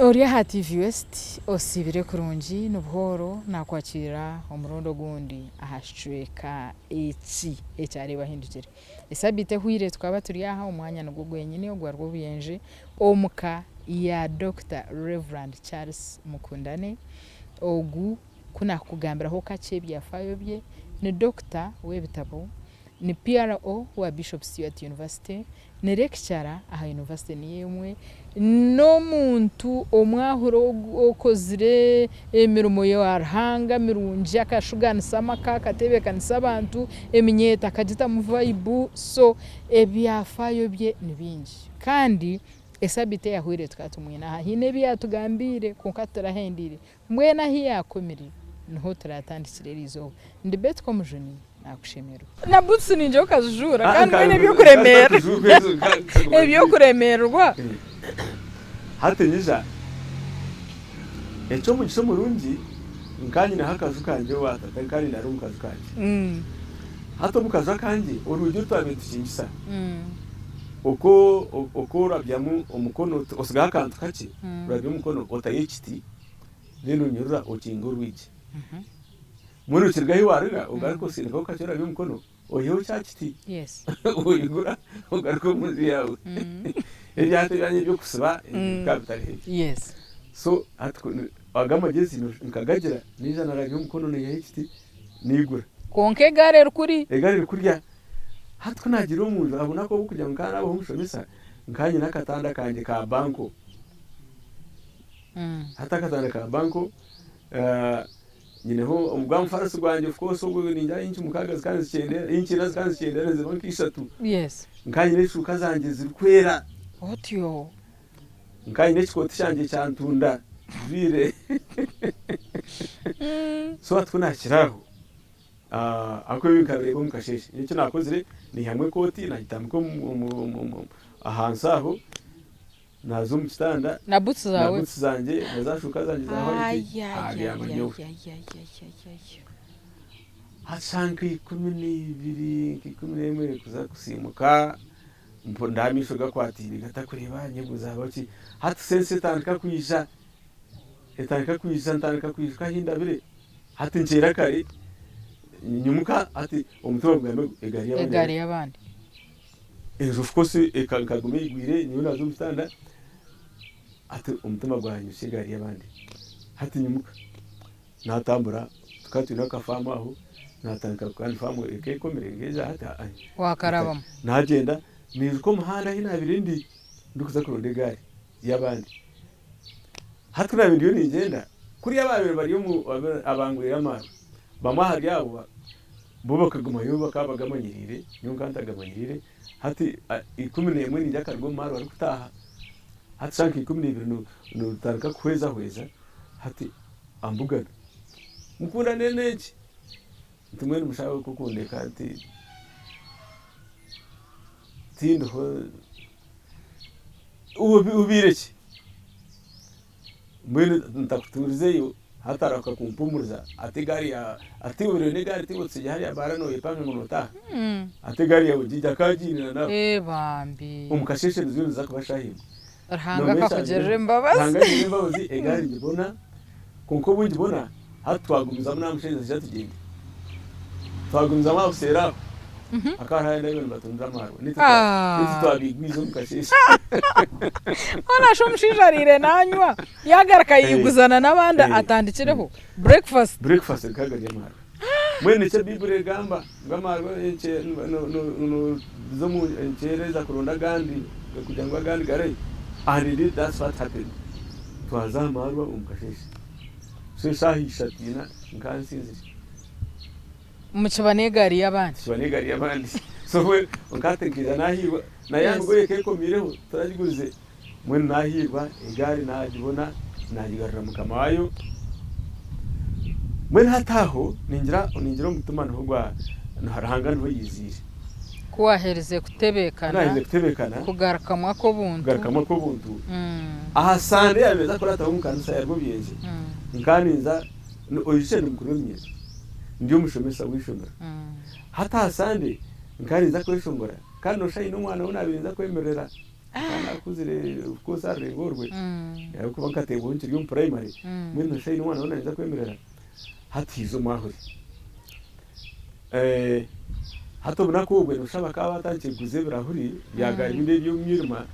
Ori aha TV West osiibire kurungi n'obuhooro naakwakiira omurundi ogundi aha kicweka eki ekya Reeba Ahindukire. Esabiiti ehweire tukaba turi aha omwanya nigwo gwenyini ogwa Rwobuyenje omu ka ya Dokita Rev. Charles Mukundane. Ogu ku naakukugambiraho kakye ebyafaayo bye, ni Dokita w'ebitabo, ni PRO wa Bishop Stuart University, Ni lekicara aha yunivasite niyo emwe, n'omuntu omwahura okozire emirimo ya Ruhanga mirungi akashuganisa amaka, akateebekanisa abantu, eminyeeto akagitamu vayibu, so ebyafaayo bye ni bingi. Kandi esabiiti eyahweire tukaba tumwine aha, haine ebi yaatugambiire kwonka titurahendeire. Mbwenu ahu yaakomire niho turaatandikire eri izooba. Ndi Betty Komujuni, naakushemererwa. Na boots ningira okazijuura kandi mbwenu eby'okuremeerwa eby'okuremeerwa. Hati nyija, eky'omugisha omurungi nka nyineho akaju kangye owa tata nka nindaara omu kaju kangye. Hati omu kaju akangye orwigi oru twabaire nitukingisa, oku oku orabyamu omukono osigaho akantu kakye orabya omukono otayo ekiti then onyurura okinga orwigi. Mbwenu okiruga ahi waruga ogaruke osindikeho kakye orabye omukono oiheho kya kiti oigura ogaruke omu nju yaawe. Ebyato byangye eby'okusiba bikaba bitariho ebyo. So hati ago amagyezi nkagagira naija narabya omukono naihaho ekiti naigura. Kwonka egaari erikurya. Egaari erikurya. Hati ku naagiire omu nju aha bunaku obu kugira ngu nkaba naabaho omushomesa, nkaba nyine akatanda kangye ka banko. Hati akatanda ka banko nyineho gwa mufarisi gwangye of course obwo ningira inci mukaaga zikaba nizikyendera, inci ina zikaba nizikyendera niziba nka ishatu. Nkaba nyine eshuuka zangye zirikwera. Otyo. Nkaba nyine ekikooti kyangye kya ntunda njwaire. So hati ku naakira aho, Ahabw'okuba ebi nkabireeba omu kasheeshe. Nyowe eki naakozire, naihamu ekooti naagitambika ahansi aho, naaza omu kitanda Na buutsi na zaawe? buutsi zangye na zaashuuka zangye za hwayiti, naabyama nyowe. Hati shaaha nka 12, nka 11 kuza kusiimuka, mpurira amaisho gakwataine gatakureeba, nyebuuza habaho ki? Hati sense etandika kwija, etandika kwija ntandika kwijuka ahi ndabire. Hati nkyera kare nyimuka hati omutima gugambe ngu egaari y'abandi Egaari y'abandi. Enju of course ekaguma eigwire nyowe naaza omu kitanda hati omutima gwanyusya egaari y'abandi. Hati nyimuka naatambura tukaba twine akafaamu aho naatandika kandi faamu ekaba ekomire nk'eza hati. Waakarabamu. Naagyenda naijuka omuhanda ahu naabaire ndi ndikuza kuronda egaari y'abandi. Hati ku naabaire ndiyo ningyenda, kuriya abaabaire bari omu abangwire amaarwa, bamwe ahari abo bo bakagumayo bakaba bagamanyiriire, nyowe nkaba ntagamanyiriire. Hati 11 ningira akaruga omu maarwa arikutaaha, hati shaaha nka 12 notandika kuhwezahweza, hati ambugana, mukundane n'enki? Nti mbwenu mushaho ku okundeka nti tindiho. Obaire ki? Mbwenu ntakutuurizeyo hati arahuka kumpuumuriza ati egaari yaawe ati iwe obaire n'egaari tiiwe otutsigiire hariya baara nooyepanga ngu nootaaha ati egaari yaawe ngiigi akaagiine na naawe Ee bambi. omu kasheeshe niziba niziza kuba shaaha emwe. Ruhanga akakugirira embabazi. Ruhanga angirira embabazi egaari ngibona kwonka obu ngibona hati twagumizamu naamushaija nti ija tugyende. Twagumizamu aho buseeri aho hakaba hariho abandi ababaire nibatundira amaarwa naitwe naitwe twabigwiza omu kasheeshe. Hoona shi omushaija ariire nanywa yaagaruka yaiguzana n'abandi atandikireho breakfast. Breakfast gakaba gari amaarwa. Mbwenu nikyo Baiburi egamba ngu amaarwa noza omu nkyereza kuronda agandi kugira ngu agandi garahe and indeed that's what happened. Twaza aha maarwa omu kasheeshe. So eshaaha ishatu ina nkaba nsinzire. Mukiba n'egaari y'abandi. Tukiba n'egaari y'abandi. So mbwenu nkaba nkaija nahiirwa na ya migoye ekaba ekomiireho turagigurize. Mbwenu nahiirwa egaari nagibona nagigarurira mukama waayo. Mbwenu hati aho ningira ningira omutima niho gwa Ruhanga niho yaiziire. Ku waaherize kutebeekana. Ku naaherize kutebeekana. Kugarukamu ak'obuntu. Kugarukamu ak'obuntu. Aha Sande yaabaire neeza kurataho omu kanisa ya Rwobyenje, nkaba ninza, oijukye ndi mukuru w'eminyeeto, ndi omushomesa w'eishomero. Hati aha Sande nkaba ninza kweshongora, kandi nooshusha haine omwana ou naabaire ninza kwemerera. Nkaba naakuzire of course aha rurengo orwe ahabw'okuba nkateebwaho nkiri omu primary mbwenu noshusha haine omwana ou naaheza kwemerera hati haija omwahuri. Hati obunaku obwe noshusha bakaba baatandikire kuguza ebirahuri bya garubindi eby'omu mwirima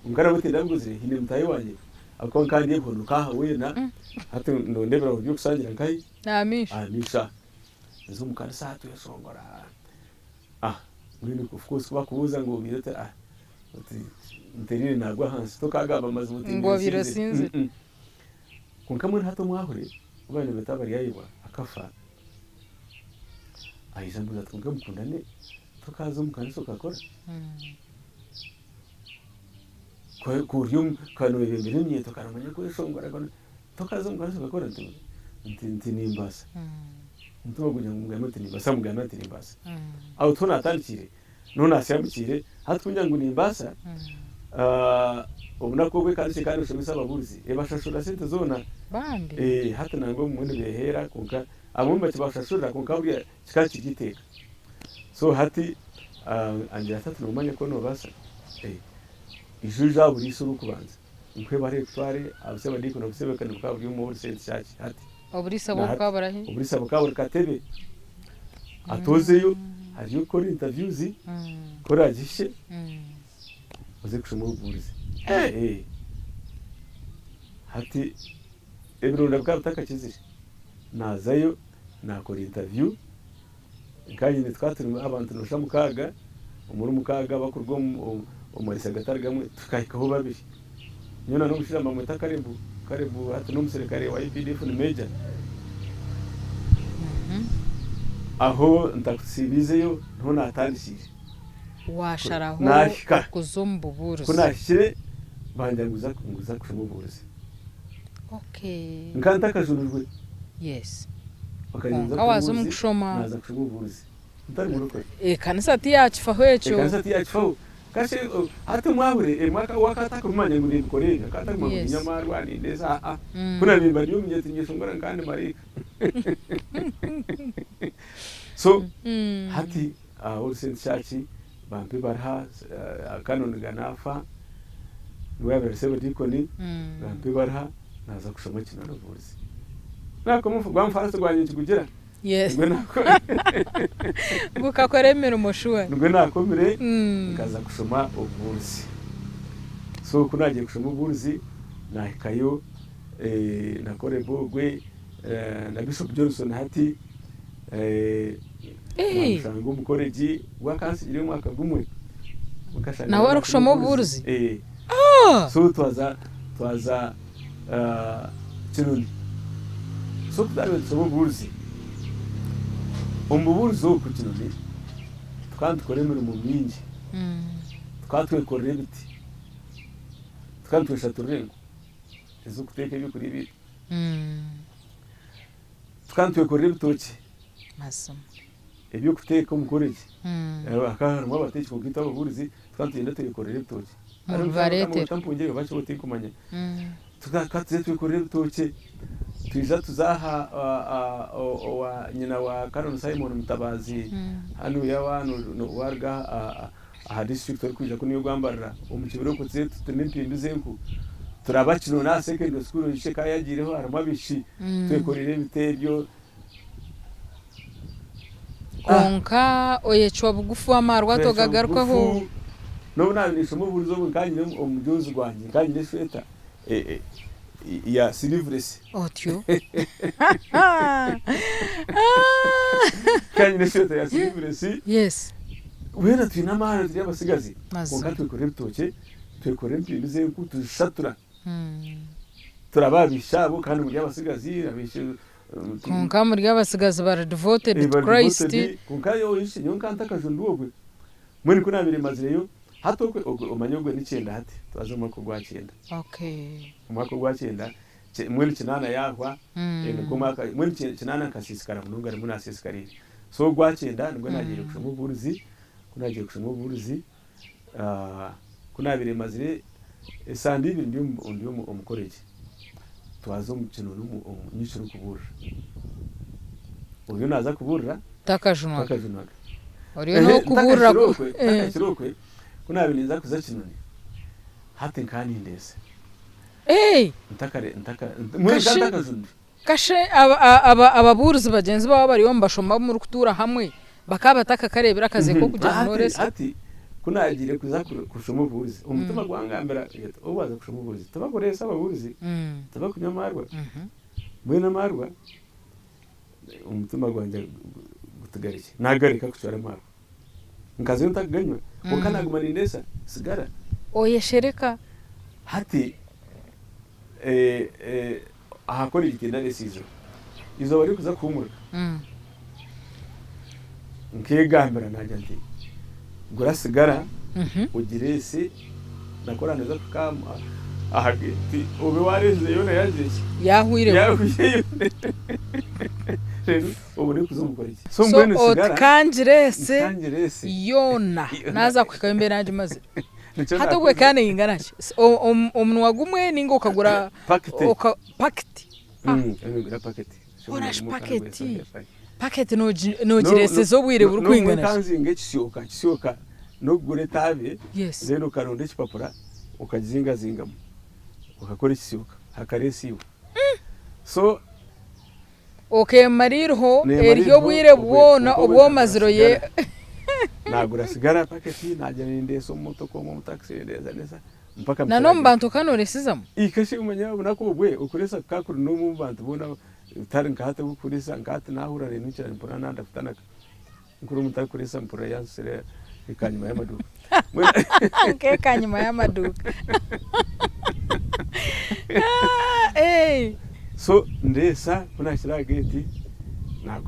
kwonka nabwo tindabiguzire haine mutaahi wangye ahabw'okuba nkaba ndi ebihonoka aha weena hati ndonda ebirahuri by'okushangira nkahi? Aha maisho. Aha maisho aha. Nza omu kanisa tweshongora. Ah mbwenu of course ku bakubuuza ngu obaire ota ah oti nterire nagwa ahansi tokagamba amazima oti Ngu obaire osinzire. Mm-mm. Kwonka mbwenu hati omwahure ou baabaire nibeeta Baryayebwa akafa, aija ambuuza ati kwonka mukundane tokaza omu kanisa okakora? Ku ku ori omu ka noyebembera eminyeeto okaramanya kweshongora tokaza omu kanisa okakora? Nti nti nti nimbaasa. Omutima gugira ngu mugambe nti nimbaasa, mugamba nti nimbaasa. Aho tiho naatandikiire, niho naasyamukiire. Hati ku ngira ngu nimbaasa, obunaku obu ekanisa ekaba neeshomesa ababuurizi, ebashashurira sente zoona. Bambi. Hati nangwa obumwe nibeeheera kwonka abamwe nibakibashashurira kwonka buriya kikaba kiri eiteeka. So hati angira ati hati noomanya ku noobaasa, ija oije aha buriisa orikubanza nkuhe ebaruha ekutware aha busebadiikoni, obusebadiikoni bukaba buri omu All Saints Church hati. Oburiisa bwo bukaba burahi? Oburiisa bukaba buri Katebe. Hati ozeyo hariyo kukora interviews ku oragihisye oze kushoma obubuurizi. Hati ebironda bikaba bitakakizire nazayo nakora interview nkanyine tukaba turi abantu noshusha mukaaga omuri mukaaga abakuruga omu marisa gatari gamwe tukahikaho babiri. Nyowe na n'omushaija nibamweta Caleb, Caleb hati n'omuserikare wa UPDF ni Major. Aho ntakusiibiizeyo niho naatandikiire. Waasharaho Naahika. okuza omu Ku bubuurizi. naahikire bangira ngu za ngu za kushoma obubuurizi. Okay. Nkaba ntakajunirwe. Yes. Bakagira ngu za Kwonka waaza kushoma omu obubuurizi, kushoma. naaza kushoma obubuurizi. Ntari murokore. Ekanisa tiyakifaho ekyo. Ekanisa tiyakifaho. Kashe hati omwahure emwe we akaba atakumanya ngu nimbikora ebi, akaba atakumanya ngu Yes. niinywa amaarwa nindeeza aa. Ku naabaire mba ndi omunyeeto ninyeshongora nka ndi maraika. So hati All Saints Church bampa ebaruha, Canon Ganafa niwe yaabaire ari Sebadiikoni, bampa ebaruha naaza kushoma kino n'obubuurizi. Naakoma gwa mufaarasi gwangye nikigugira. Yes. Nigwe nakomire. Gukakora emirimo sure. Nigwe nakomire nkaza kushoma obubuurizi. So ku naagiire kushoma obubuurizi naahikayo na Caleb ogwe na Bishop Johnson hati naamushanga omu college we akantsigireyo omwaka gumwe. Nkashanga Nawe arikushoma obubuurizi? So twaza twaza Kiruri. So ku twabaire nitushoma obubuurizi, omu bubuurizi okwo Kiruri tukaba nitukora emirimo mingi. Tukaba twekorera ebiti, tukaba nitweshaturira enku ez'okuteeka ebyokurya ebyaitu. Tukaba nitwekorera ebitookye. Mazima. Eby'okuteeka omu college. Hakaba harimu abateeki kwonka itwe ababuurizi tukaba nitugyenda twekorera ebitookye. Hariho omushaija Mubibareetera. bakamweta Mpungireyo oba ki tinkumanya. Tukaba tuza twekorera ebitookye twija tuza aha owa nyina wa Canon Simon Mutabazi hanuya waruga aha district orikwija kunu Rwambarara omu kibira okwo tuze tuteme empimbi z'enku turaba Kinoni aha secondary school oishiki akaba yagiireho harimu abaishiki twekorera ebiti ebyo. Kwonka oyecwa bugufu amarwa Twecwa togagarukaho. bugufu. N'obu naabaire ninshoma obuhurizi obwo nkaba nyine omujoozi gwangye, nkaba nyine eshweta ya sleeveless. Otyo. Nkaba nyine eshweta ya sleeveless. Yes. Weena twine amaani turi abatsigazi Mazima. kwonka twekorera ebitookye, twekorera empimbi z'enku tuzishatura. Turaba abaishiki abo kandi muri abatsigazi, abaishiki Kwonka muri abatsigazi bari devoted to bari Christ. devoted kwonka oishiki nyowe nka ntakajundwa obwe mbwenu ku naabaire mazireyo hati okwe ogwe omanye ogwe ni kyenda hati twaza omu mwaka ogwa kyenda. Okay. Omwaka ogwa kyenda mbwenu kinaana yaahwa nigwo mwaka mbwenu kinaana nkasiisikara munonga nimwo naasiisikariire. So ogwa kyenda nibwo naagiire kushoma obuhurizi ku naagiire kushoma obuhurizi Ku naabaire mazire esande ibiri ndi omu koregi, twaza omu kinoni omu nyekiro kubuurira. Oriyo naaza kubuurira Takajunwaga. takajunwaga. Oriyo n'okubuurira Ntakakiri okwe, ntakakiri okwe, ku naabaire ninza kuza Kinoni, hati nkaba nindeesa. Ntakare, ntaka, mbwenu nkaba ntakajunire. Kashe ababuurizi bagyenzi baawe abariyo nibashoma abu murikutuura hamwe bakaba batakakareebire akaze k'okugira ngu nooreesa? Hati ku naagiire kuza kushoma obubuurizi, omutima gwangambira obu waaza kushoma obubuurizi tibakureesa ababuurizi, tibakunywa amaarwa. Mbwenu amaarwa omutima gwangye gutigareki, naagareka kucwara amaarwa. Nkazayo ntakuganywa kwonka naaguma nindeesa sigara. Oyeshereka. Hati aha college tindareesa eizooba. Eizooba ririkuza kuhuumurika, nkegambira naagira nti gura sigara ogireese na ku oraaneza kuhika aha geeti obe waareesize yoona yaagira ki? Yaahwireho. Yaahwireyo reero obone kuza omu college. So mbwenu sigara otikangireese ntikangireese yoona naaza kuhikayo mbe naagimazire. Hati obwo ekaba neingana ki? Omunwa gumwe ninga okagura Pakiti. Pakiti? Nigura paketi. Horashi paketi? Paketi nogireeseza obwire burikwingana ki? N'obu nkanzinga ekisyoka, ekisyoka n'okugura etaabe then okaronda ekipapura okagizingazingamu okakora ekisyoka hakareesa iwe. So. Okemara eiriho eryo obwire bwona obu omazire oye. Nagura sigara paketi nagyenda nindeesa omu motoka omu takisi nindeesa ndeesa mpaka Na n'omu bantu okaba noreesezamu? Ika shi omanya obunaku obwe okureesa kukaba kuri n'omu bantu boona bitari nka hati obukureesa nka hati nahurira ninukira nimpurira nanda kutanaka nkuri omuntu arikureesa mpurira yansusire ekanyima y'amaduuka. Nk'ekanyima y'amaduuka. So ndeesa ku naahikire aha geeti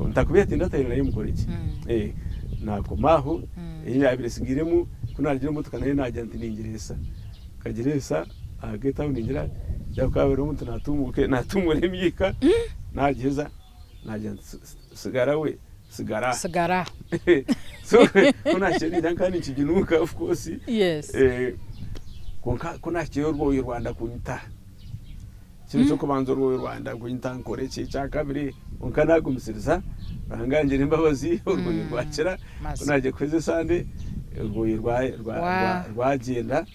ntakubeiha tindataire nayo omu koregi naakoma aho ei yaabaire etsigairemu ku naarugire omu motoka nayo naagira nti ningireesa nkagireesa aha geeti aho ningira ku haabaire hariho omuntu naatumuura emyika naagiheza naagira nti tsigara we tsigara. Tsigara. So ku naahikire ningira nkaba ninkiginuuka of course. Yes. Kwonka ku naahikireyo orwoya rwanda kunyita. Kinu ky'okubanza orwoya rwanda kunyita nkore eki, ekyakabiri kwonka naagumisiriza Ruhanga yangira embabazi orwoya rwakira. Ku naagiire kuheza esande orwoya rwagyenda.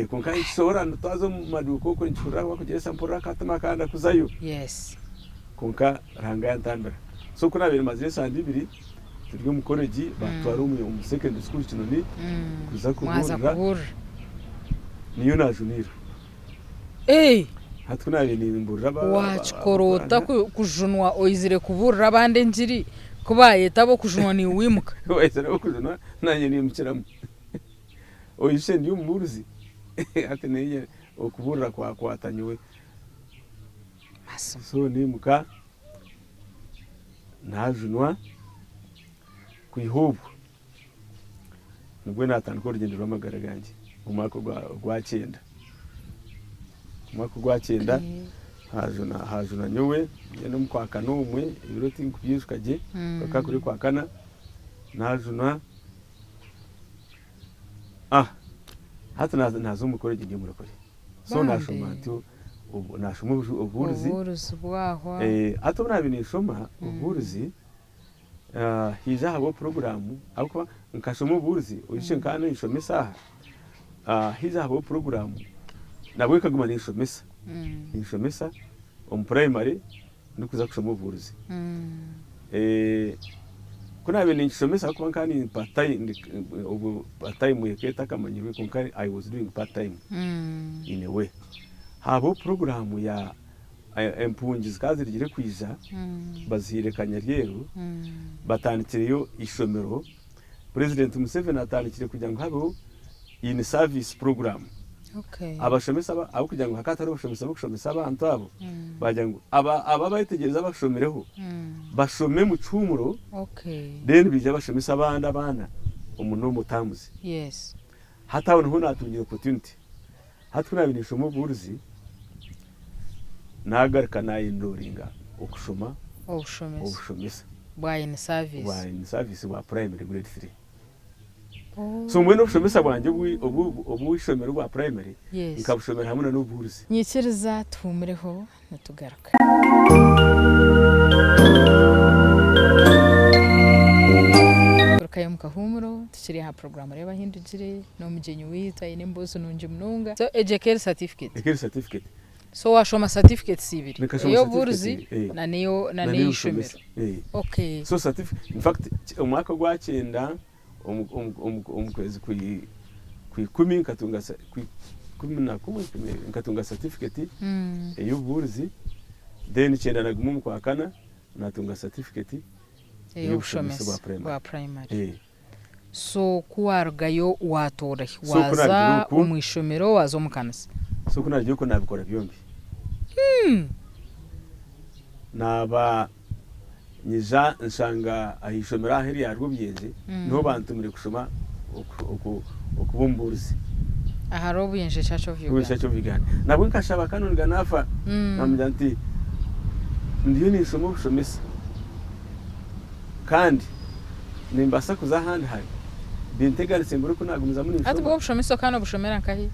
Kwonka nikisohora twaza omu maduuka okwo nikihurira bakugyesa mpurira akatima kanda kuzayo. Yes. Kwonka Ruhanga yantambira. So ku naabaire mazire esande ibiri turi omu college baatutwara omu secondary school Kinoni kuza Mwaza kubuurira kubuurira. niyo naajuniirwe. Ee! Hati ku naabaire nimbuurira Waakikora ota abakurana. kujunwa oizire kubuurira abandi engiri, ku baayeta ab'okujunwa naiwe waimuka? Baayeta ab'okujunwa naanye naimukiramu. Oijukye ndi omubuurizi hati nainye okubuurira kwakwata nyowe. Mazima. So naimuka naajunwa kwiha obwo nibwo naatandika orugyendo rw'amagara gangye omu mwaka ogwakyenda. Omwaka ogwakyenda haajuna nyowe ngyenda omu kwakana omwe ebiro tinkubyijuka gye kwonka kuri kwakana naajunwa. Hati naaza omu college ndi omurokore so naashoma ntyo naashoma obubuurizi. Obubuurizi bwahwa. Hati obu naabaire ninshoma obubuurizi haija habaho puroguraamu ahabw'okuba nkashoma obubuurizi oijukye nkaba ninshomesa aha, haija habaho puroguraamu nabwo nkaguma ninshomesa, ninshomesa omu purayimare ndikuza kushoma obubuurizi. Ku naabaire ninkishomesa ahabw'okuba nkaba ni part time, obwo part time ekaba etakamanyirwe kwonka I was doing part time in a way. Haabaho puroguraamu ya empungi zikaba zirugire kwija bazihaire Kanyaryeru batandikireyo eishomero. Purezidenti Museveni atandikire kugira ngu habeho in service program. Abashomesa ahabw'okugira ngu hakaba hatariho abashomesa b'okushomesa abantu abo, baagira ngu aba abayetegyereza abashomireho bashome omu kihuumuro then baije bashomese abandi abaana omu normal terms. Hati aho niho naatungire opportunity. Hati ku naabaire ninshoma obuhurizi, naagaruka naayenroringa okushoma obushomesa Bwa in service. Bwa in service bwa primary grade 3. So mbwenu obushomesa bwangye obw'eishomero obwa primary nkabushomera hamwe na n'obubuurizi. Nyikiriza tuhuumureho nitugaruka. Twagarukayo omu kahuumuro tukiri aha puroguraamu Reeba Ahindugire n'omugyenyi waitu aine emboozi nungi munonga. So egyo eka eri certificate? Eka eri certificate. So waashoma certificates ibiri, Nkashoma ey'obubuurizi certificate ibiri, eh. na n'eyo na Na n'ey'eishomero. n'ey'obushomesa, eh. Okay. So certificate, in fact omwaka ogwa kyenda omu omu omu omu kwezi kwi kwikumi nkatunga kwikumi na kumwe nkatunga certificate ey'obubuurizi then kyenda na gumwe omu kwakana natunga certificate Ey'obushomesa bwa primary. bwa primary. Eh. So ku waarugayo waatoora hi? So ku Waaza naarugire okwo- omu ishomero, waaza omu kanisa? So ku naarugire okwo naabikora byombi. Naaba nyija nshanga aha ishomero aha erya Rwobuyengye niho bantumire kushoma okuba omubuurizi. Aha Rwobuyengye Church of Uganda. Church of Uganda. Nabwo nkashaba Canon Ganafa namugira nti ndiyo ninshoma obushomesa kandi nimbaasa kuza ahandi hari binteganise mbure oku nagumizamu Hati ninshoma. bwo obushomesa okaba nobushomera nkahi?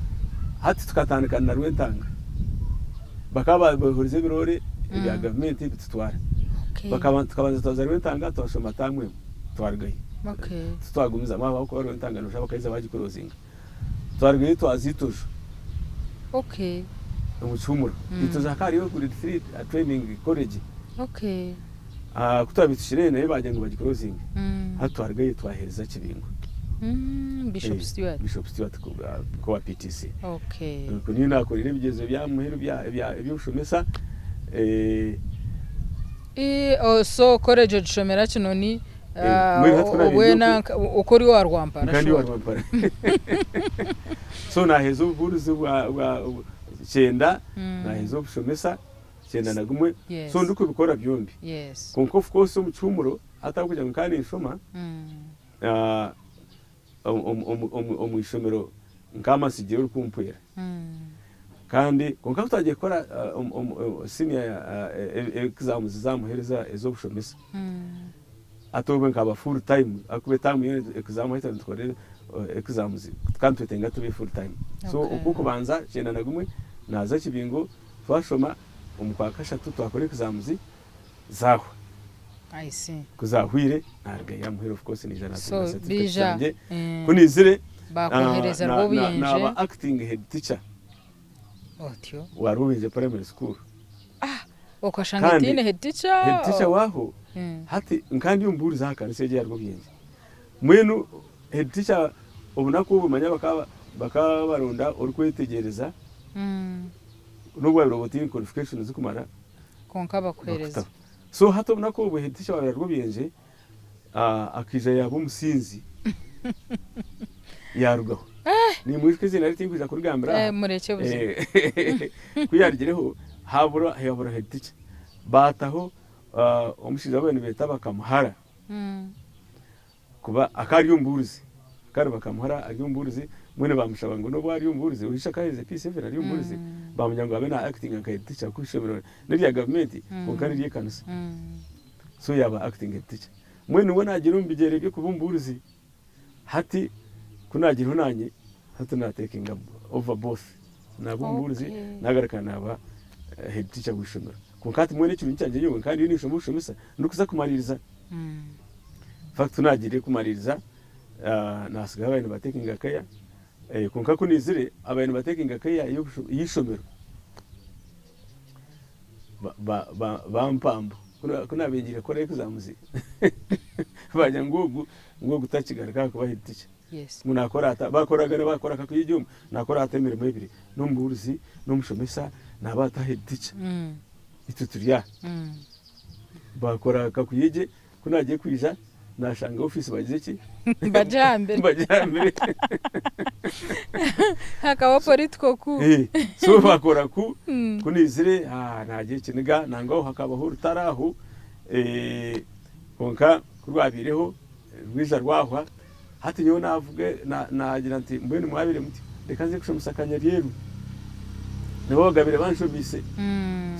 Hati tukatandika na Rwentanga. Bakaba bahuriza ebiroore ebya gavumenti bitutwara. Tukabanza twaza Rwentanga twashoma taamu emwe twarugayo. Titwagumizamu ahabw'okuba Rwentanga noshusha bakaheza bagikurozinga. Twarugayo twaza Itojo omu Kihumuro. Itojo hakaba hariyo grade three training college. Ku twabaire tuhikire nayo baagira ngu bagikurozinge. Hati twarugayo twaheereza Kibingo. Bishop Stuart. Bishop Stuart owa PTC. Okwo niyo naakoreire ebigyezo by'aha muheru eby'obushomesa. So college ogishomera Kinoni obwena okwo ori owa Rwampara Nka ndi owa Rwampara. So naaheza obubuurizi bwa kyenda, naaheza obushomesa kyenda na gumwe. So ndikubikora byombi. Kwonka of course omu kihumuro hati ahabw'okugira ngu nkaba ninshoma, omu ishomero nkaba nsigire orikumpwera kandi kwonka ku twagiye kukora senior exams z'ahamuheru ez'obushomesa hati obwe nkaba full time ahakuba etaamu yoona exam ahu twaba nitukora exams tukaba nitwetenga tube full time so okw'okubanza kyenda na gumwe naaza kibingo twashoma omu kwakashatu twakora exams zaahwa. I see. Ku zaahwire naarugayo aha muheru of course naija naatunga So certificate baija zangye. Ku naizire Baakohereza Rwobuyenje. naaba acting head teacher Otyo. wa Rwobuyenje Primary School. Okashanga Kandi etiine head teacher? Head teacher waaho hati nka ndi omubuurizi aha kanisa egyo eya Rwobuyenje. Mbwenu head teacher obunaku obwo manya bakaba bakaba baronda orikwetegyereza n'obu waabaire oba otaine qualifications zirikumara Kwonka bakuheereza. Bakutaho. So hati obunaku obu head teacher wa Rwobuyenje akaija yaaba omusinzi yaarugaho. Nimwijuka eiziina rye tinkwija kurigambira aha. Murekye buzima. Ku yaarugireho haabura habura head teacher. Baataho omushaija ou baabaire nibeeta Bakamuhara. Kuba akaba ari omubuurizi, akaba ari Bakamuhara ari omubuurizi, mbwenu baamushaba ngu n'obu ari omubuurizi, oishe akaba aherize P7 ari omubuurizi, baamugira ngu abe na actinga nka head teacher ahakuba eishomero n'erya gavumenti kwonka n'ery'ekanisa. So yaaba acting head teacher. Mbwenu we naagira omu bigyere by'okuba omubuurizi, hati ku naagireho naanye, hati naatekinga over both, naaba omubuurizi naagaruka naaba head teacher w'eishomero. Kwonka hati mbwenu ekirungi kyangye nyowe nkaba ndiyo ninshoma obushomesa ndikuza kumariiriza. In fact kunagiire kumariiriza nasigaho ababaire nibatekinga care kwonka kunizire ababaire nibatekinga care y'eishomero bampamba kunabaire ngiire kukora exams bagira ngu ogu ngu ogu takigaruka ahakuba head teacher ngu nakora ata bakoraga bakora akakuyija omu nakora ata emirimo ebiri n'omubuurizi n'omushomesa naba ata head teacher itwe turi aha. Baakora kakuyegye, ku naagiye kwija naashanga ofiisi bagize ki? Bagihambire. Bagihambire. Hakaba political coup. Eh, so baakora ku, ku naizire naagira ekiniga nangwa aho hakabaho orutaro aho, eh, kwonka ku rwabaireho rwija rwahwa, hati nyowe naavuga naagira nti mbwenu mwabaire muti reka nze kushomesa Kanyaryeru, nibo bagabaire banshomiise,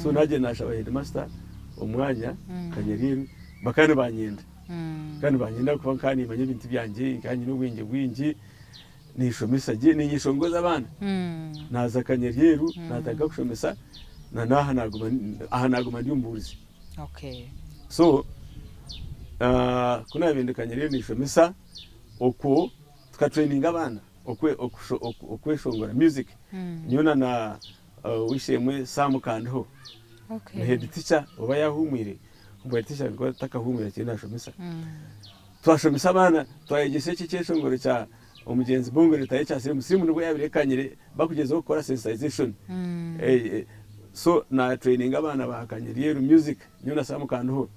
so naagyenda naashaba headmaster omwanya Kanyaryeru bakaba nibanyenda, bakaba nibanyenda ahabw'okuba nkaba nimanya ebintu byangye, nkaba nyine obwengye bwingi, ninshomesa gye, ninyeshongoza abaana. Naaza Kanyaryeru naatandika kushomesa na n'aha naaguma aha naaguma ndi omubuurizi. Okay. So ku naabaire ndi Kanyaryeru ninshomesa. Okwo tukatraininga abaana okweshongora, music. Nyowe na na ow'eishe-emwe Sam Kandiho, ni head teacher oba yahuumwire, obu head teacher akaba atakahuumwire akiriyo naashomesa. Twashomesa abaana, twayegyesa eki ekyeshongoro kya omugyenzi Bongore Rutaaya ekya Sirimu. Sirimu nibwo yaabaire ekanyire bakugyezaho kukora sensitization. So naatraininga abaana ba Kanyeryeru music, nyowe na Sam Kandiho.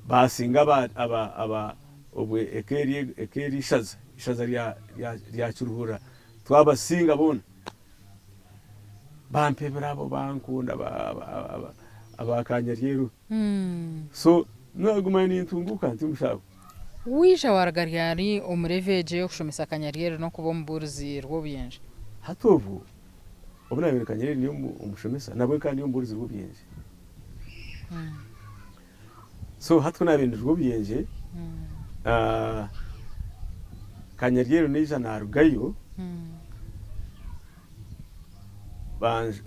Baasinga aba aba aba obwe eka eri eka eri ishaza, ishaza rya rya rya Kiruhura twabasinga boona. Bampa ebirabo bankunda ba ba aba aba Kanyaryeru. So naguma nintunguuka nti omushaho. Waija waruga ryari omu level egyo ey'okushomesa Kanyaryeru n'okuba omubuurizi Rwobuyengye? Hati obwo obu nabaire Kanyaryeru ndi omushomesa nabwo nkaba ndi omubuurizi Rwobuyengye. So hati ku naabaire ndi Rwobuyengye, Kanyaryeru naija naarugayo,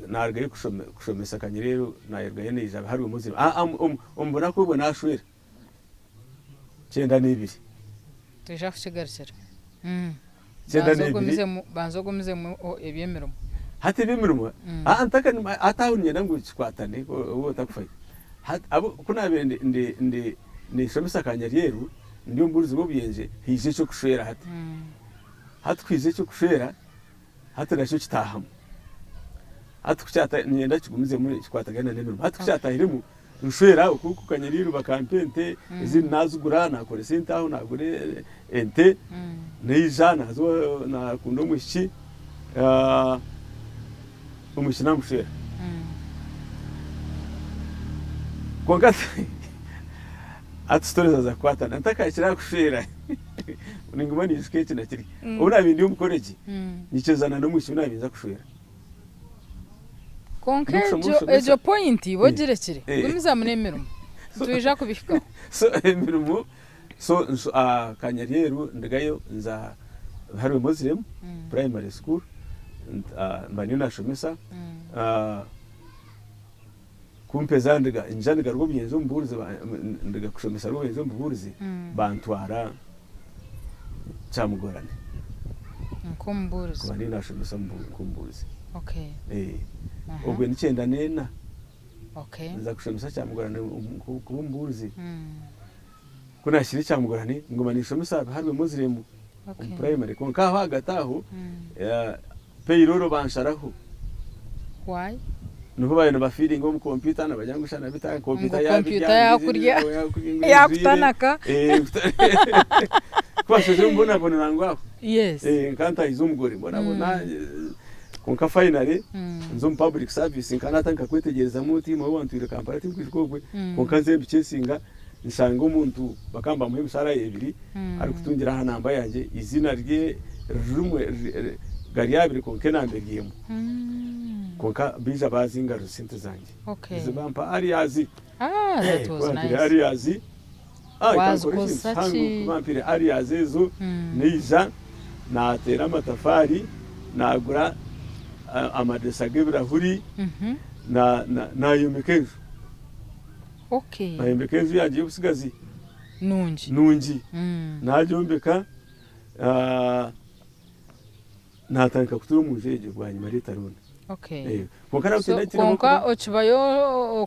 naarugayo kushomesa Kanyaryeru naarugayo naija hariho Muslim, omu bunaku obwo naashwera 92. Twija kukigarukira. Banza ogumizemu eby'emirimo. Hati eby'emirimo, hati aho niinyenda ngu kikwatane waaba otakufayo. Ku naabaire ninshomesa Kanyaryeru ndi omubuurizi w'obuyengye, haija eky'okushwera hati. Hati ku haija eky'okushwera, hati nakyo kitaahamu. Hati ku niinyenda kigumizemu kikwatagane n'emirimo. Hati ku kyataahiremu, Nshwera oku ku Kanyariro bakampa ente ezindi nazigura nakoresa ente aho nagura ente naija naza nakunda omwishiki omwishiki namushwera kwonka hati story zaza kukwatana ntakahikire aha kushwera ninguma ninyijuka eki na kiri obu nabiire ndi omu college nyikirizana n'omwishiki ou nabiire ninza kushwera. Kwonka egyo egyo point iwe ogirekire gumizamu n'emirimo nitwija kubihikaho. So emirimo so Kanyaryeru ndugayo nza hariwe Muslim primary school mba niyo nashomesa ku mpeza nduga nja nduga Rwobyenzi omu buurizi nduga kushomesa Rwobyenzi omu buurizi bantwara Kyamugorane. Nk'omubuurizi. Kuba ndiyo nashomesa nk'omubuurizi. Okay. Eh. Uh -huh. Obwe ni 94. Okay. Nza kushomesa Kyamugorane kuba omubuurizi. Ku nahikire Kyamugorane nguma ninshomesa hariwe Muslim okay. omu primary kwonka aho ahagati aho payroll bansharaho. Why? Niho baabaire nibafiiringa omu kompyuta nibagira ngu shana bita kompyuta Ngu kompyuta yakurya yakutanaka. Ku bashazire mbonabonera ngu aho. Yes. Nka ntahize omugore mbonabona kwonka finally nza omu public service nka natandika kwetegyerezamu oti imwe wantwire Kampala tinkwijuka ogwe kwonka nze mbikyesinga nshanga omuntu bakaba nibamuha emishahara ebiri arikutungira aha namba yangye eiziina rye rimwe gari abiri kwonka enamba eri emwe. Kwonka baija baazingaruza sente zangye. Okay. Ezi bampa arrears. Ah, that was Bampire nice. arrears. Ah, ekankora ekintu Wazikozesa kihango ki? ku bampire arrears ezo naija naateera amatafaari naagura amadirisa g'ebirahuri na- na- naayombeka enju. Okay. Naayombeka enju yangye y'obutsigazi Nungi. nungi. Naagyombeka ah, Naatandika kutuura omu nju egyo bwanyima later on. Okay. Eh, kwonka So, naakiremu kwonka kuba okibayo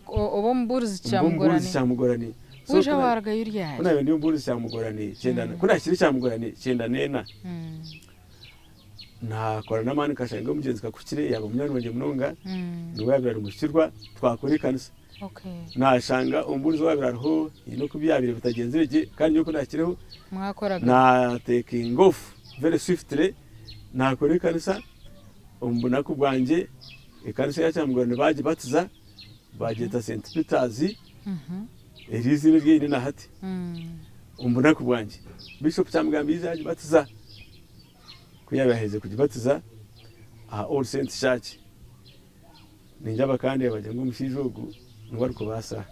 oba omubuurizi mba omubuurizi Kyamugorani. Kyamugorani. So Waija ku na- waarugayo ku ryari? naabaire ndi omubuurizi Kyamugorani kyenda na ku naahikire Kyamugorani 94 naakora n'amaani nkashanga omugyenzi Kakukire yaaba munywani wangye munonga niwe yaabaire ari muhikirwa twakora ekanisa. Okay. Naashanga omubuurizi owaabaire ariho haine oku byabaire bitagyenzire gye kandi nyowe ku naahikireho Mwakoraga. naatekinga off very swiftly naakora ekanisa omu bunaku bwangye ekanisa eya Kyamugorani baagibatiza baagyeta St Peters eryo eiziina eri eine na hati omu bunaku bwangye. Bishop Kyamugambi yaija yaagibatiza ku yaabaire aherize kugibatiza aha All Saints Church. Ningira bakandeeba bagira ngu omushaija ogu niwe arikubaasa.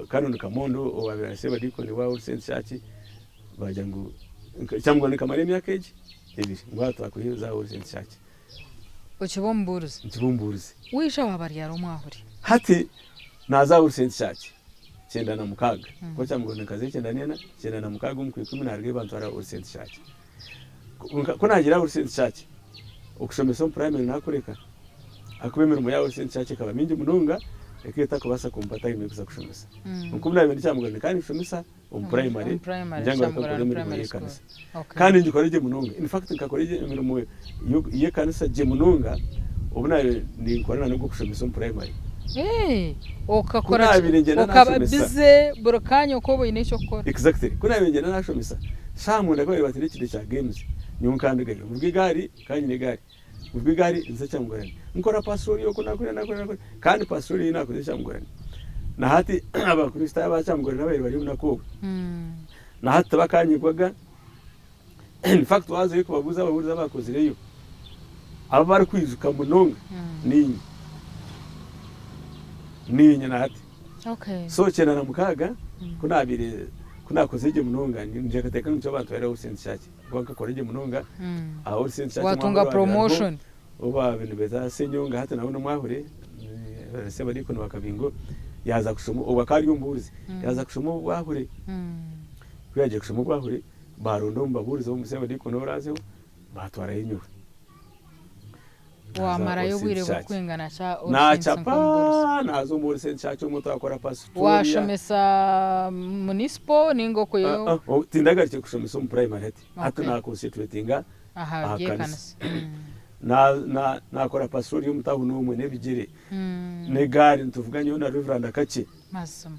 Canon Kamondo owaabaire ari Ssebadiikoni wa All Saints Church baagira ngu kyamugwa nikamara emyaka egi ebiri ngu aha twakwiha za All Saints Church. Okiba omubuurizi? Nkiba omubuurizi. Waija waaba ryari omwahuri? Hati naaza All Saints Church. 96. Ahabw'okuba Kyamugorani nkazayo 94, 96 omu Kwikumi naarugayo bantwara All Saints Church. Ku naagiire aha All Saints Church, okushomesa omu primary naakureka ahakuba emirimo ya All Saints Church ekaba mingi munonga ekaba etakubaasa kumpa time y'okuza kushomesa. Kwonka obu naabaire ndi Kyamugorani nkaba ninshomesa omu primary ngira ngu reka nkore emirimo y'ekanisa. Kandi ngikore gye munonga. In fact nkakora emirimo y'ekanisa gye munonga obu naabaire ninkora na n'ogw'okushomesa omu primary. Ku naabaire ngyenda Okaba busy buri kaanya oku oba oine eky'okukora. Exactly. Ku naabaire ngyenda naashomesa, shaaha mwenda ku baabaire bateire ekide kya games, nyowe nkandugayo nvuga egaari, nkaba nyine egaari, nvuga egaari nza Kyamugorani. Nkora pastoori okwo naakora naakora naakora kandi pastoori ei naakoze Kyamugorani na hati Abakristaayo aba Kyamugorani ababaire bari obunaku obwo na hati tibakanyigwaga. In fact waazayo kubabuuza ababuurizi abaakozireyo, abu barikwijuka munonga niinye. Niinye na hati. So 96 ku naabaire ku naakozire gye munonga ninteekateeka ngu nikyo bantwaire All Saints Church ahabw'okuba nkakora gye munonga aha All Saints Church Waatunga omwaka ogwabaire hariho promotion. ou baabaire nibeeta Ssenyonga hati nawe n'omwahure Ssebadiikoni wa Kabingo yaaza kushoma obwo akaba ari omubuurizi yaaza kushoma obwahure ku yaagiire kushoma obwahure Baaronda omu babuurizi b'omu Ssebadiikoni oraazeho, baatwarayo nyowe. Naaza Waamarayo All obwire Saints Church. burikwingana ki All Saints Naacapa, nk'omubuurizi? naaza omu All Saints Church omwo twakora pasitoria. Waashomesa municipal nainga okwihayo? Ah, ah, tindagarukire kushomesa omu primary hati. Hati Okay. naaconcentratinga Aha aha kanisa. by'ekanisa. Na, na, naakora pasitoria omu tawuni omwe n'ebigyere, n'egaari nituvuga nyowe na Reverand Kakye. Mazima.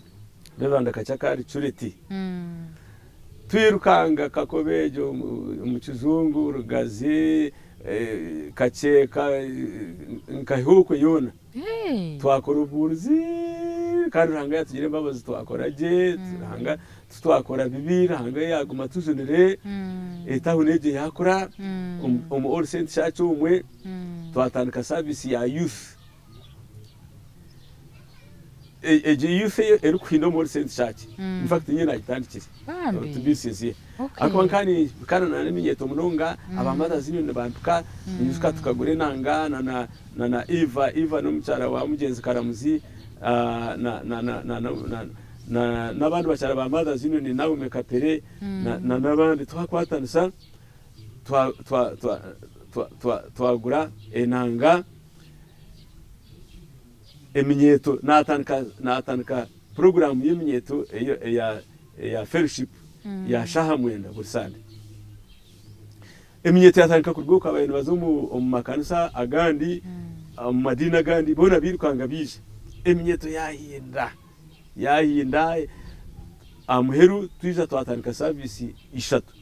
Reverand Kakye akaba ari curate. Twirukanga Kakobe egyo omu Kizungu, Rugazi, Kakyeka, nka Hiokwe yoona. Twakora obubuurizi kandi Ruhanga yatugira embabazi twakora gye, Ruhanga titwakora bibi, Ruhanga yaguma atujunire, etawuni egyo yakura, omu All Saints Church omwe twatandika service ya youth. Egyo youth erikuhinda omu All Saints Church in fact niinye nagitandikire to be sincere ahakuba nkaba nimpika na n'eminyeeto munonga aba mothers union nibampika ninyijuka tukagura enanga na na Eva, Eva n'omukyara wa mugyenzi Karamuzi na na na na n'abandi bakyara ba mothers union Naomi Kapere na n'abandi twakwatanisa twagura enanga. Eminyeeto naatandika naatandika puroguraamu y'eminyeeto eya eya fellowship ya shaaha mwenda buri Sande. Eminyeeto yaatandika kuruga okwo ababaire nibaza omu omu makanisa agandi, omu madiini agandi boona bairukanga baija. Eminyeeto yaahinda yaahinda aha muheru twija twatandika saviisi ishatu.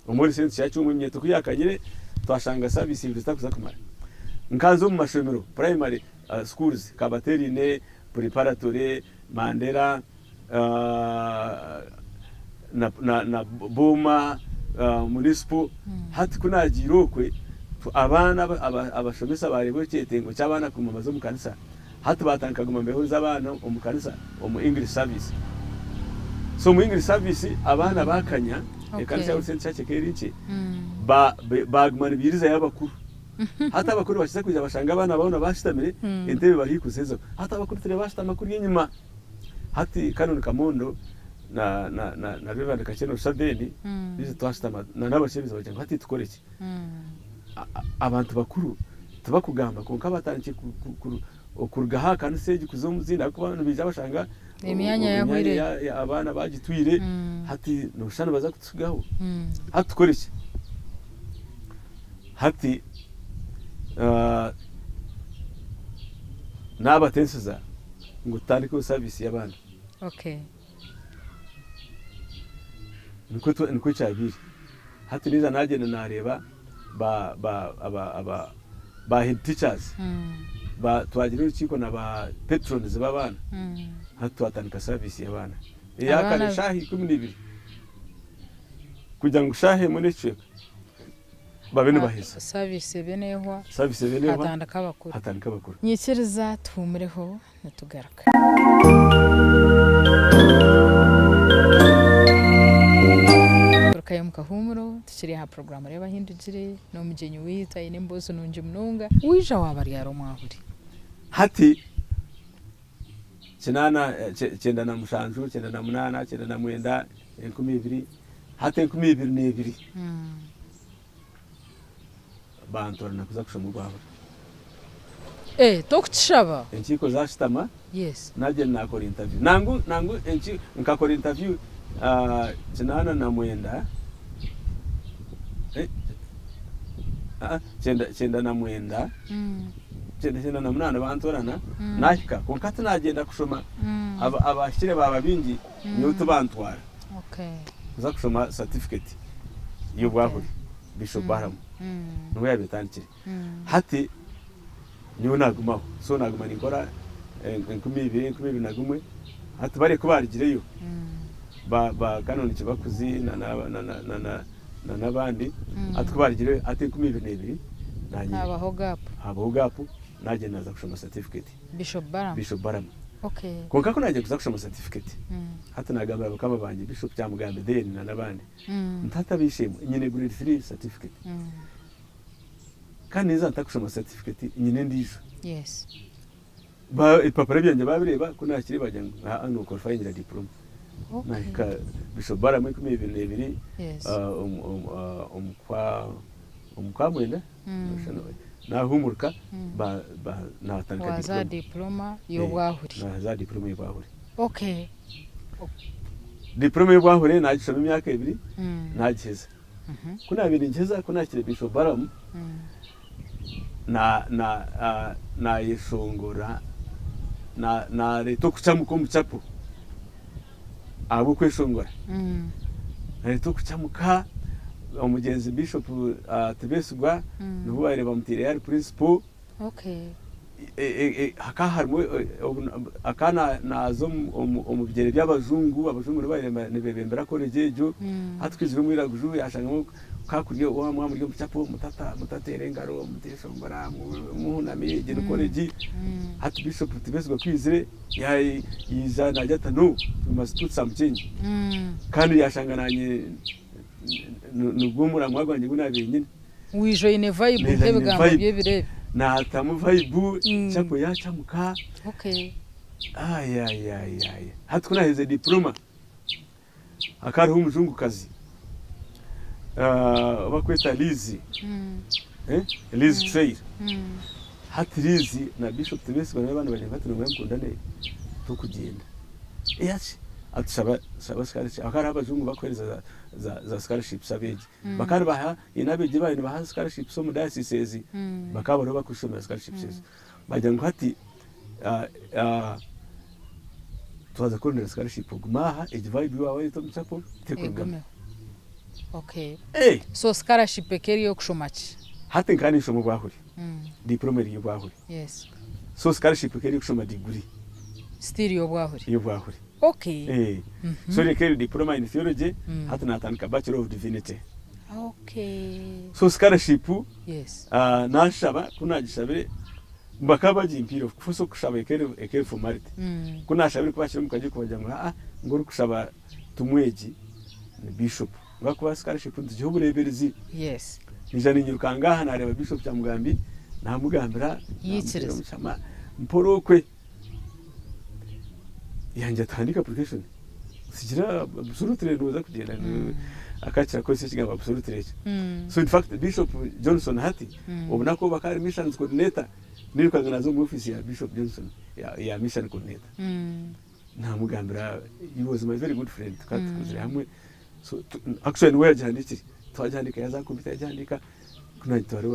Omuri sente kya kimwe eminyeeto ku yaakanyire twashanga saviisi ibiri zitakuza kumara. Nkanza omu mashomero, primary schools, Kabaterine, Preparatory, Mandera, na Boma Municipal. Hati ku naagiire okwe, abaana abashomesa baareeba ekyetengo ky'abaana kuguma baza omu kanisa, hati baatandika kuguma nibeehuriza abaana omu kanisa omu English service. So omu English service abaana baakanya, ekanisa ya All Saints Church ekaba eri nkye, baaguma nibairizayo abakuru. Hati abakuru bakiza kwija bashanga abaana boona bashutamire, entebe bari haihi kuzihezaho. Hati abakuru turiyo bashutama kuriya enyima. Hati Canon Kamondo na na na na Reverend Kakyeno Rushabeni baija twashutama na n'abashemeezi bagira ngu hati tukore ki? Abantu bakuru tibakugamba kwonka batandikire kuruga aha kanisa egi kuza omu zindi ahabw'okuba nibaija bashanga Emyanya yahwireyo. abaana bagitwire hati noshusha nibaza kututsigaho. Hati tukore ki? Hati naabatensiza ngu tutandikeho saviisi y'abaana. Nikwo kyabaire. Hati naija naagyenda naareeba ba head teachers, twagira orukiiko na ba patrons b'abaana, hati twatandika saviisi y'abaana eya kare eshaaha 12 kugira ngu shaaha emwe n'ekicweka. babe nibaheza. Service ebe nehwa, Service ebe nehwa, hatandika abakuru. Hatandika abakuru. Nyikiriza tuhuumureho nitugaruka. Tugarukayo omu kahuumuro tukiri aha puroguraamu Reeba Ahindugire n'omugyenyi waitu aine emboozi nungi munonga. Waija waaba ryari omwahuri? Hati. Kinaana, 97, 98, 99, 2000, hati 2002 bantoorana kuza kushoma ogwabura. Eh, tokukishaba? Enkiiko zashutama, Yes. nagyenda nakora interview. Nangu, nangu enki, nkakora interview 89, eh, ah, 99. 98 bantoorana nahika kwonka tinagyenda kushoma abahikire baaba baingi nyowe tibantwara kuza kushoma certificate y'obwahuri Bishop Balaam niwe yaabaire etandikire hati nyowe nagumaho so naguma ninkora 2000 2001 hati bariya kubarugireyo ba Canon Kibakuzi na n'abandi hati ku baarugireyo hati 2002 naanye Habaho gap. habaho gap naagyenda naaza kushoma certificate Bishop Balaam. Bishop Balaam. Okay. Kwonka ku naagiire kuza kushoma certificate hati naagambira bakama bangye Bishop Kyamugambi then na n'abandi nti hati ab'eishe-emwe nyine grade three certificate kandi ninza nta kushoma certificate nyine endiijo. Yes. Ba ebipapura byangye baabireeba ku naakire baagira ngu haa nookwalifayingira diploma. Okay. Nahika Bishop Balaam 2002 Yes. omu kwa omu kwa mwenda naahumurika ba ba naatandika Waaza diploma. diploma y'obwahuri. Naaza diploma y'obwahuri. Okay. Diploma y'obwahuri naagishoma emyaka ebiri naagiheza. Ku naabaire ningiheza ku naahikire Bishop Balaam na na naayeshongora na naareeta okucamuka omu chapel ahabw'okweshongora. Naareeta okucamuka omugyenzi Bishop Tibesigwa niho baabaire bamutaireyo ari principal. Hakaba harimu akaba naaza omu bigyere by'abajungu, abajungu nibo baabaire nibeebembera college egyo. Hati ku haizire omwiraguju yaashangamu ka kurya waaba muri omu chapel mutateera engaro, muteeshongora, muhunami egi ni college. Hati Bishop Tibesigwa ku yaizire yaija naagira ati no we must put some change. Kandi yaashanga naanye nigwo muramwa gwangye ogu naabaire nyine. Waija oine vibe Naija nyine nk'ebigambo vibe. by'ebiro ebi. Naatamu vibe, chapel yaacamuka. Okay. Ayayayaya hati ku naaherize diploma hakaba hariho omujungukazi ou barikweta Liz, Liz Trail. Hati Liz na Bishop Tibesigwa n'abandi bagira ngu hati nimwe mukundane turikugyenda. Ati shaba scholarship. Hakaba hariho abajungu barikuheereza za scholarships abeegi. Bakaba nibaha haine abeegi ababaire nibaha scholarships omu diocese ezi bakaba bariho barikushomera scholarships ezo. Bagira ngu hati twaza kukurondera scholarship ogume aha egi vibe ei waaba wareeta omu chapel terikurugamu. Egumeho. Okay. Eh! So scholarship ekaba eri ey'okushoma ki? Hati nkaba ninshoma obwahuri, diploma eri ey'obwahuri. Yes. So scholarship ekaba eri ey'okushoma degree. Still y'obwahuri? Ey'obwahuri. Okay. Eh. So ekaba eri diploma in theology, hati natandika bachelor of divinity. Okay. So scholarship Yes. nashaba, ku nagishabire bakaba bagimpiire of course okushaba ekaba eri formality. Ku nashabire ku bakiri omu kakiiko bagira ngu haa ngu orikushaba tumwegi ni bishop. Ngu ahakuba scholarship nitugiha obureeberezi. Yes. Naija niinyirukanga aha nareeba bishop Kyamugambi namugambira, Yaikiriza. namuteera omushama mpora okwe. Yangira ati handiika application sigira absolutely noza kugyenda akakira kukozesa ekigambo absolutely ekyo. So in fact Bishop Johnson hati obunaku obu akaba ari missions coordinator nirukanga naza omu office ya Bishop Johnson ya mission coordinator namugambira he was my very good friend tukaba tukuzire hamwe so actually niwe yagihandikire twagihandika yaza aha computer yagihandika Ku naagitwara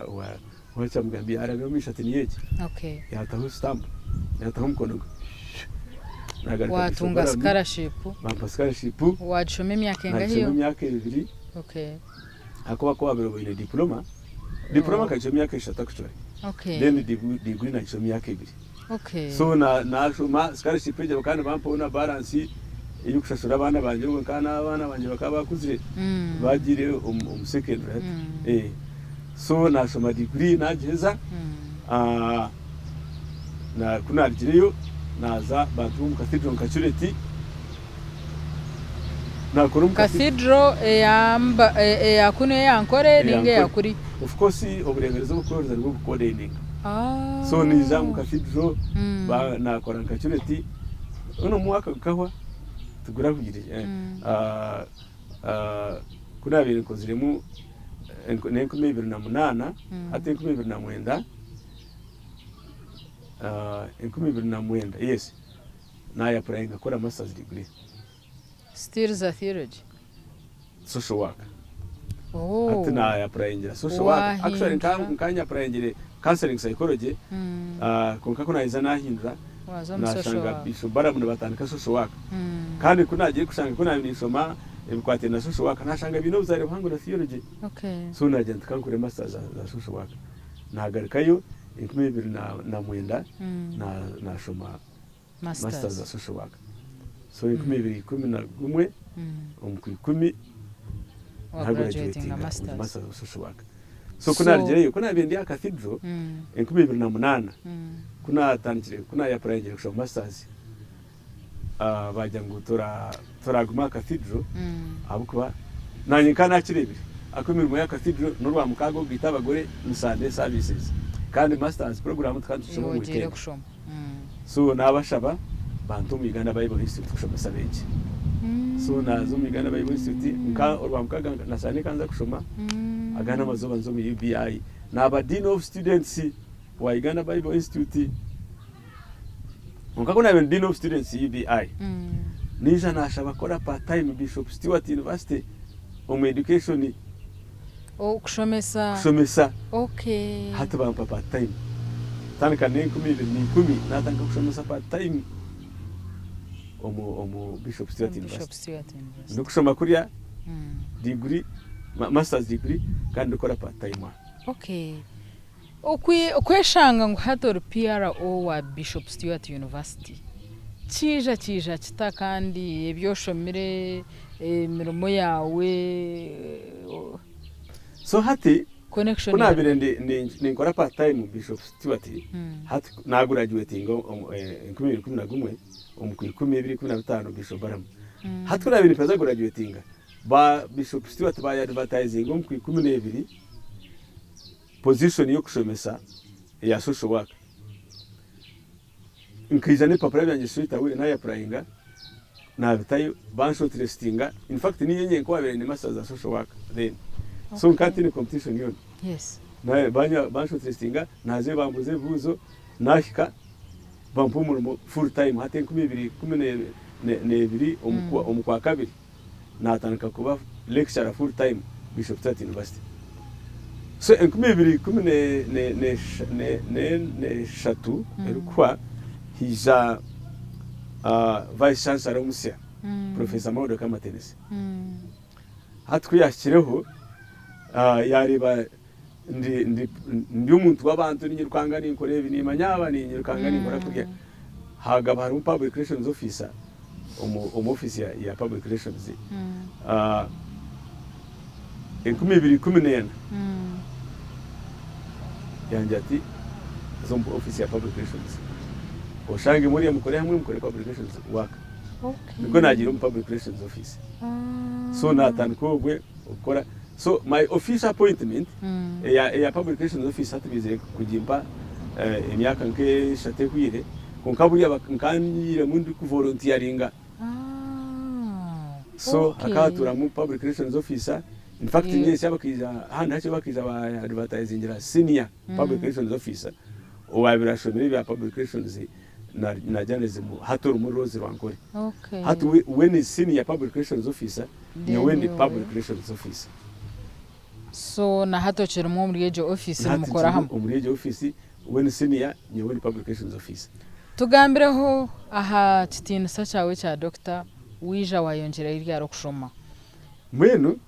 owa Kyamugambi yaarabya omu maisho ati niyo egi. Okay. Yaataho sitampu, yaataho omukono gwe. Naagaruka Waatunga Bishop Balaam, scholarship. bampa scholarship. Waagishoma emyaka engahi Naagishoma yo? emyaka ebiri. Okay. Ahakuba ku waabaire oine diploma, diploma Oh. nkagishoma emyaka eshatu actually. Okay. Then degree naagishoma emyaka ebiri. Okay. So na naashoma scholarship egyo bakaba nibampaho na balance ey'okushashura abaana bangye obwo nkaba n'abaana bangye bakaba baakuzire baagiire omu secondary hati. Eh, so naashoma degree naagiheza, na ku naarugireyo naaza bantuma omu cathedral nka curate, naakora omu Cathedral eya kunu eya Nkore Eya ninga eya Nkore. kuri? Of course obureeberezi obukuheereza nibwo bukuordaininga. So naija omu cathedral nakora nka curate, hoona omwaka gukahwa tigurahwire. Ku naabaire nkoziremu n'e 2008 hati 2009, 2009 yes, naayapplyinga kukora masters degree. Still za theology? Social work. Hati naayapplyingira social work. Actually nkaba nyapplyingire counseling psychology kwonka ku naaheza naahindura naashanga Bishop Balaam nibatandika social work. Kandi ku naagiire kushanga ku naabaire ninshoma ebikwatiraine na social work naashanga biine obuzaare buhango na theology. So naagira nti ka nkore masters za social work. Naagarukayo 2009 naashoma masters za social work. So 2011 omu kwikumi nagurajuwetinga with masters of social work. So ku narugireyo, ku nabaire ndi aha cathedral 2008 ku natandikire, ku nayapurayingire kushoma masters bagira ngu toraguma aha cathedral ahabw'okuba nanye nkaba nakirebire ahakuba emirimo ya cathedral n'orwamukaaga ogaita abagore ni Sunday services kandi masters program tukaba nitugishoma omu weekend. So nabashaba bante omu Uganda Bible Institute kushomesa abeegi. So naaza omu Uganda Bible Institute nka orwamukaga na Sunday nkanza kushoma agandi amazooba nza omu UBI. Naaba Dean of Students wa Uganda Bible Institute. Kwonka ku naabaire ndi Dean of Students UBI, naija naashaba kukora part time Bishop Stuart University omu education. Okushomesa. Kushomesa. Okay. Hati bampa part time. Tandika n'enkumi ibiri na ikumi natandika kushomesa part time omu omu Bishop Stuart University. Ndikushoma kuriya degree, masters degree kandi ndikukora part time aha. Okay. Okweshanga ngu hati ori PRO wa Bishop Stuart University kiija kiija kita kandi ebi oshomire, emirimo yaawe? So hati ku naabaire ninkora part time Bishop Stuart, hati naagurajuwetinga omu 2011 omu kwikumi ebiri ikumi na bitaano Bishop Balaam. Hati ku naabaire nimpeza gurajuwetinga, ba Bishop Stuart baayadivatayizinga omu kwikumi n'ebiri, Position y'okushomesa eya social work nkaija n'ebipapura byangye straight away nayapurayinga nabitayo banshortlistinga in fact ninye nyenka owabaire nyine masters za social work then so nkaba ntiine competition yoona banshortlistinga nazayo bambuuza ebibuuzo nahika bampa omurimo full time hati 2012 omu kwakabiri. Naatandika kuba lecturer full time Bishop Stuart University. So 2013 erikuhwa haija Vice Chancellor omusya Professor Maudo Kamatenesi. Hati ku yaahikireho yaareeba ndi omuntu w'abantu niinyirukanga ninkora ebi, niimanya aba niinyirukanga ninkora kuriya. Haagaba harimu public relations officer omu ofiisi ya public relations 2014 yangira ati za omu ofiisi ya public relations oshange muriya mukore hamwe mukore public relations work. Nikwo naagiire omu public relations office. So naatandika obwe okukora. So my official appointment eya eya public relations office hati baizire kugimpa emyaka nk'eshatu ehweire kwonka buriya nkanyiiremu ndi ku volunteeringa. So hakaba hatuuramu public relations officer in fact nyentsya bakaija handi hakye bakaija ba advertisingira senior public relations officer owaabaire ashomire ebya public relations na journalism hati orimu Rose Rwankore. Hati we ni senior public relations officer nyowe ndi public relations officer. So na hati okirimu omuri egyo ofiisi nimukora hamwe? Omuri egyo ofiisi we ni senior nyowe ndi public relations officer. Tugambireho aha kitiinisa kyawe ekya Doctor, waija wayongyerayo ryari okushoma? Mbwenu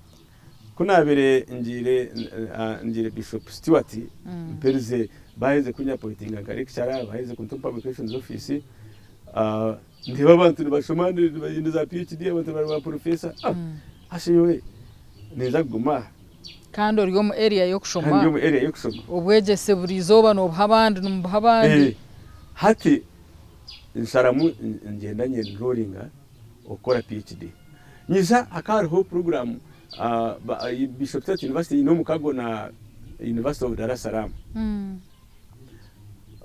Ku naabaire ngiire ngiire Bishop Stuart mperize baaherize kunyapointinga nka lecturer, baaherize kunta omu public relations office, ndeeba abantu nibashoma baine za PhD, abantu bari ba professor, hasha nyowe ninza kuguma aha. Kandi ori omu area y'okushoma. Kandi ndi omu area y'okushoma. Obwegyese buri izooba noobuha abandi, nimubuha abandi. Hati nsharamu ngyenda nyenroringa okukora PhD. Nyija hakaba hariho puroguraamu Bishop Stuart University eine omukago na University of Dar es Salaam.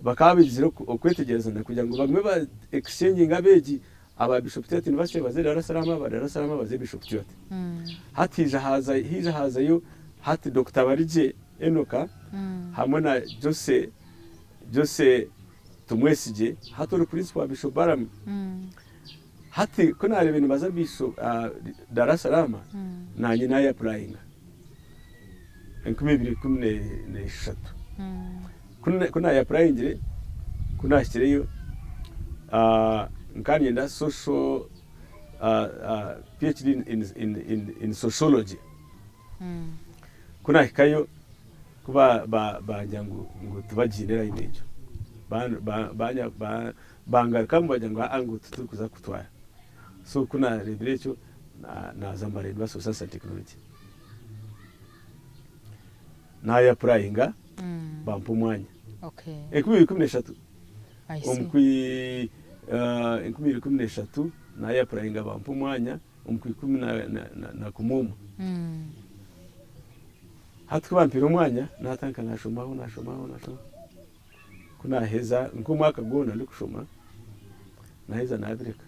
Bakaba baizire okwetegyerezana kugira ngu bamwe ba exchanginge abeegi aba Bishop Stuart University baze Dar es Salaam, aba Dar es Salaam baze Bishop Stuart. Hati haija haza haija hazayo hati Dokita Barigye Enoka hamwe na Jose Jose Tumwesigye hati ori principal wa Bishop Balaam. Hati ku naareebire nibaza Bishop Dar es Salaam naanye naayapurayinga 2013. Ku naayapurayingire ku naahikireyo nkaba niinyenda social PhD in sociology. Ku naahikayo ku bangira ngu tibagiine layini egyo. Bangarukamu bagira ngu aa ngu titurikuza kukutwara. So ku naareebire ekyo naaza Mbara University of Science and Technology. Naayapurayinga bampa omwanya. 2013 omu kwi 2013 naayapurayinga bampa omwanya omu kwi ikumi na kumwe omwe. Hati ku bampaire omwanya naatandika naashomaho naashomaho naashomaho. Ku naaheza nk'omwaka gwona ndikushoma, naaheza naabireka.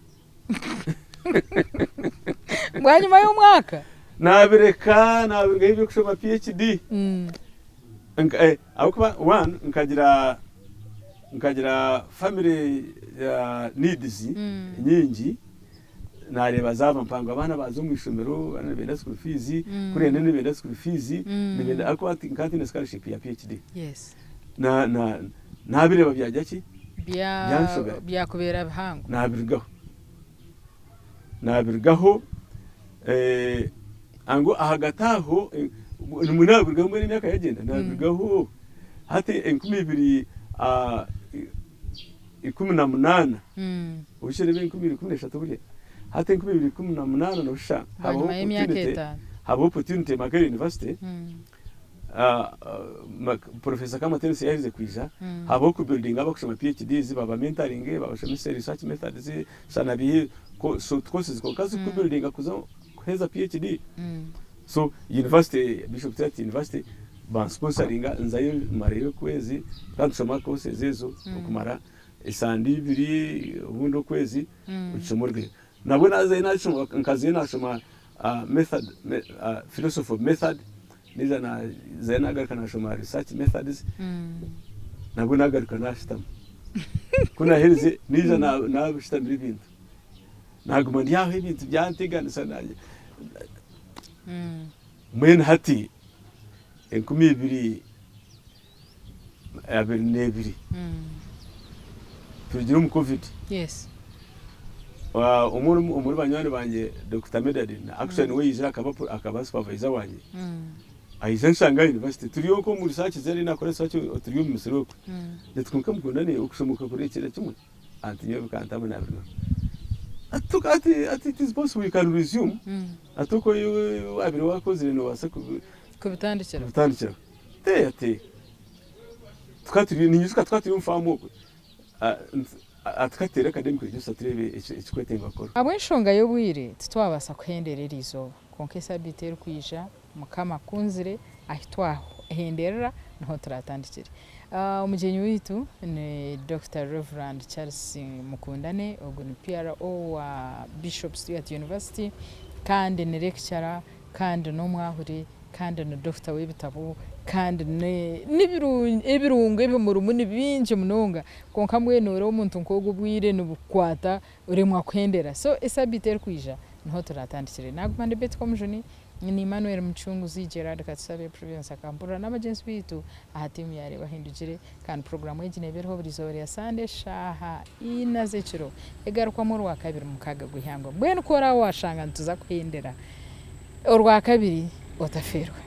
Bwanyima y'omwaka? Naabireka, naabirugaho eby'okushoma PhD. Ahabw'okuba one nkagira nkagira family needs nyingi, naareeba zaaba mpango abaana baaza omu ishomero, abaana nibenda school fees, kuriya nibenda school fees, nibenda ahabw'okuba nkaba ntaine scholarship ya PhD. Yes. Na na naabireeba byagira ki? Bya Byanshobera. Byakubeera bihango. Naabirugaho. Naabirugaho eh, angu ahagati aho eh, nimwe naabirugaho mbwenu emyaka yagyenda naabirugaho hati 2018 oshusha reeba 2013 buriya hati 2018 noshusha habaho Bwanyima y'emyaka opportunity etaano. habaho opportunity Makerere University Professor Kamatenesi yaherize kwija, habaho ku buildinga abakushoma PhDs, baba mentoringe, babashomese research methods, shana bihi, short courses kwonka ziku buildinga kuza kuheza PhD. So university, Bishop Stuart University ban sponsoringa nzayo marayo okwezi, tukaba nitushoma courses ezo okumara esande ibiri obundi okwezi, okishoma orugayo. Nabwo nazayo nashoma, nkazayo nashoma method, philosophy of method, naija nazayo nagaruka nashoma research methods, nabwo nagaruka nashutama. Ku naherize naija nashutamira ebintu, naguma ndi aho ebintu byanteganisa mbwenu hati 2022 turugire omu covid. Yes. Omwe omuri banywani bangye Dokita Medard actually niwe yaizire akaba akaba supervisor wangye aija anshanga aha university turi okwo omu research ze ariyo nakora research turi omu misiri okwe nitwe kwonka mukundane okushoma okakurekyera kimwe ati nyowe bikantama nabirwaho ati ati it is possible you can resume ati okwo wabire wakozire nobaasa Kubitandikiraho. Kubitandikiraho. Te ati tukaba turi ninyijuka tukaba turi omu faamu okwe tukateera academic register tureebe ekirikwetengwa kukorwa. Ahabw'enshonga y'obwire titwabaasa kuhendera eri izooba, kwonka esabiiti erikwija Mukama akunzire ahu twahenderera niho turatandikire. Omugyenyi waitu ni Dokita Rev. Charles Mukundane, ogu ni PRO wa Bishop Stuart University kandi ni lecturer kandi n'omwahuri kandi ni dokita w'ebitabo kandi n'ebirungo ebimurimu ni bingi munonga kwonka mbwenu ori omuntu nk'ogwo obwire nibukukwata oremwa kuhendera so esabiiti erikwija niho turatandikire. Naguma ndi Betty Komujuni, ni Emmanuel Mucunguzi, Gerard Katusabe, Prudence Akampurira n'abagyenzi baitu aha tiimu ya Reeba Ahindugire. Kandi puroguraamu egi neeba eriho buri izooba rya Sande eshaaha ina z'ekiro egarukwamu Orwakabiri mukaaga gw'eihangwe. Mbwenu ku oraabe waashanga nituza kuhendera Orwakabiri, otafeerwa.